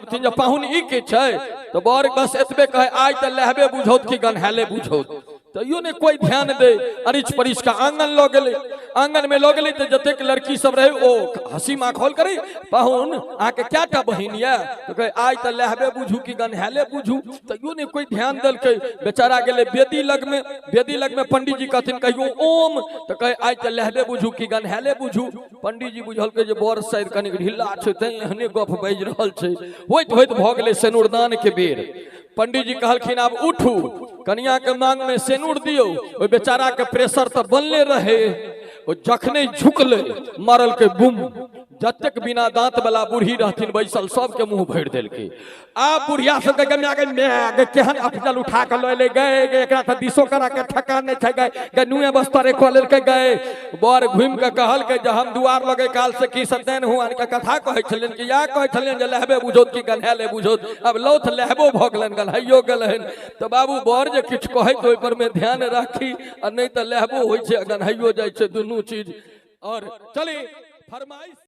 कहथिन जे पाहुन ई के छै, तऽ बर बस एतबे कहै, आइ तऽ लहबे बुझौत कि गन्हैले बुझौत। तैयो ने कोई ध्यान दे। अरिच परिच का आंगन लऽ गेलै। आंगन में लऽ गेलै तऽ जतेक लड़की सब रहे ओ हंसी माखौल करै, पाहुन अहाँके कएटा बहिन यऽ? तऽ कहै, आइ तऽ लहबे बुझू कि गन्हैले बुझू। तैयो ने कोई ध्यान देलकै। बेचारा गेलै वेदी लगमे। वेदी लगमे पंडीजी कहथिन कहियो ओम, तऽ कहै, आइ तऽ लहबे बुझू कि गन्हैले बुझू। पंडीजी बुझलकै जे बर शायद कनिक ढिल्ला छै, तैं एहने गप बाजि रहल छै। होइत होइत भऽ गेलै सेनुरदान के बेर। पंडीजी कहलखिन आब उठू, कनिया के मांग में सेनुर दियौ। ओहि बेचारा के प्रेशर तऽ बनले रहे, ओ जखने झुकलै मारलकै बुम, जतेक बिना दांत वाला बूढ़ी रहथिन बैसल सबके मुंह भरि देलकै। आब बुढ़िया सबके गम्या गे my गे, केहन अफजल उठा के लऽ एलै गे, गे एकरा तऽ दिसो करा के ठकान नहि छै गे, गे नुए बस्तरे कऽ लेलकै गे। बर घुमि के कहलकै जे हम दुआर लगे काल से की सत्यन हुआन के कथा कहै छलियनि कि इएह कहै छलियनि जे लहबे बुझौत कि गन्हैले बुझौत, आब लौथ लहबो भऽ गेलनि गन्हैयो गेलनि। तऽ बाबू बर जे किछु कहै तऽ ओहि पर मे ध्यान राखी, आ नहि तऽ लहबो होइ छै आ गन्हैयो जाइ छै, दुनू चीज। और चली फरमाइश।